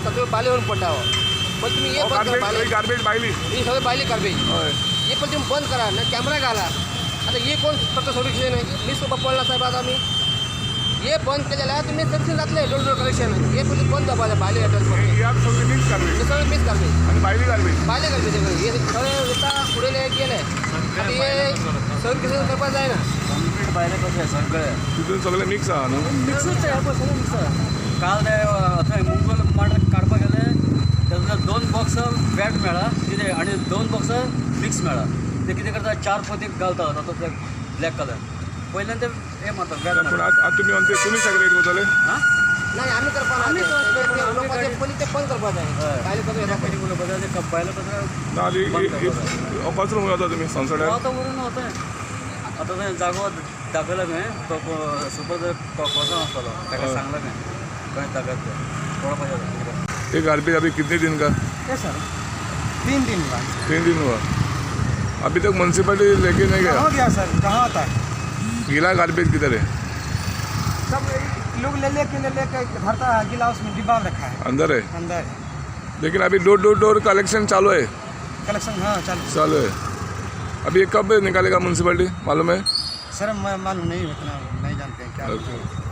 सगळे बाले येवन पडटा हो. पण तुम्ही हे हो, बंद करा. गार्बेज बाले गार्बेज भायली. ही सगळे बायली गार्बेज. हय. हे पण तुम्ही बंद करा ना, कॅमेरा घाला. आता हे कोण करता सोल्युशन? मी सुद्दां पडला साहेब. आता आमी हे बंद केले जाल्यार तुमी सक्सेस जातले. डोर डोर कलेक्शन हे पयलीं बंद जावपा जाय भायले हॉटेल्स. ही आतां सगळी मिक्स गार्बेज. हे सगळें मिक्स गार्बेज. आनी भायली गार्बेज. भायले गार्बेज सगळें. हे सगळें वयता, उडयले गेले. आतां हे सर्विस करपाक जायना. कंप्लीट भायले कशें सगळे. तितून सगळें मिक्स आहा न्हू? मिक्सूच आहे पळय, सगळें मिक्स आहा. काल ते थंय मुंगल माड काडपाक गेले तेतूंतले दोन बॉक्स वेट मेळ्ळा कितें आनी दोन बॉक्स मिक्स मेळ्ळा. ते कितें करता, चार पोती घालता तातूंत ब्लॅक कलर पयल्यान ते हे मारता, वेट पूण मारता. आतां तुमी ते तुमी सेक्रेट करतले? हां. नाही, आमी करपाक ना. आमी करपाक ना. उलोवपाचें पयलीं तें बंद करपाक जाय. हय. भायले कचरो येता पयलीं उलोवपाचें ते भायलो कचरो. ना, आतां बंद करपाक. हो कचरो खंय वता तुमी सनसड्यार? आतां व्हरून वता. आतां थंय जागो दाखयला खंय तो सुपर कोसो आसतलो ताका सांगला खंय खंय दाखयता तें पळोवपाचें आतां. ये गार्बेज अभी कितने दिन का? ये सर 3 दिन हुआ. 3 दिन हुआ. अभी तक म्यूनसिपलिटी लेके नहीं गया? हो गया सर, कहाँ आता है? गीला गार्बेज किधर है? सब लोग ले लेके भरता है गिला, उसमें डिब्बा में रखा है. अंदर है? अंदर है. लेकिन अभी डोर डोर डोर कलेक्शन चालू है? कलेक्शन हाँ, चालू. चालू है. अभी ये कब निकालेगा म्यूनसिपलिटी, मालूम है? सर, मैं मालूम नहीं, उतना नहीं जानते हैं क्या. ओके.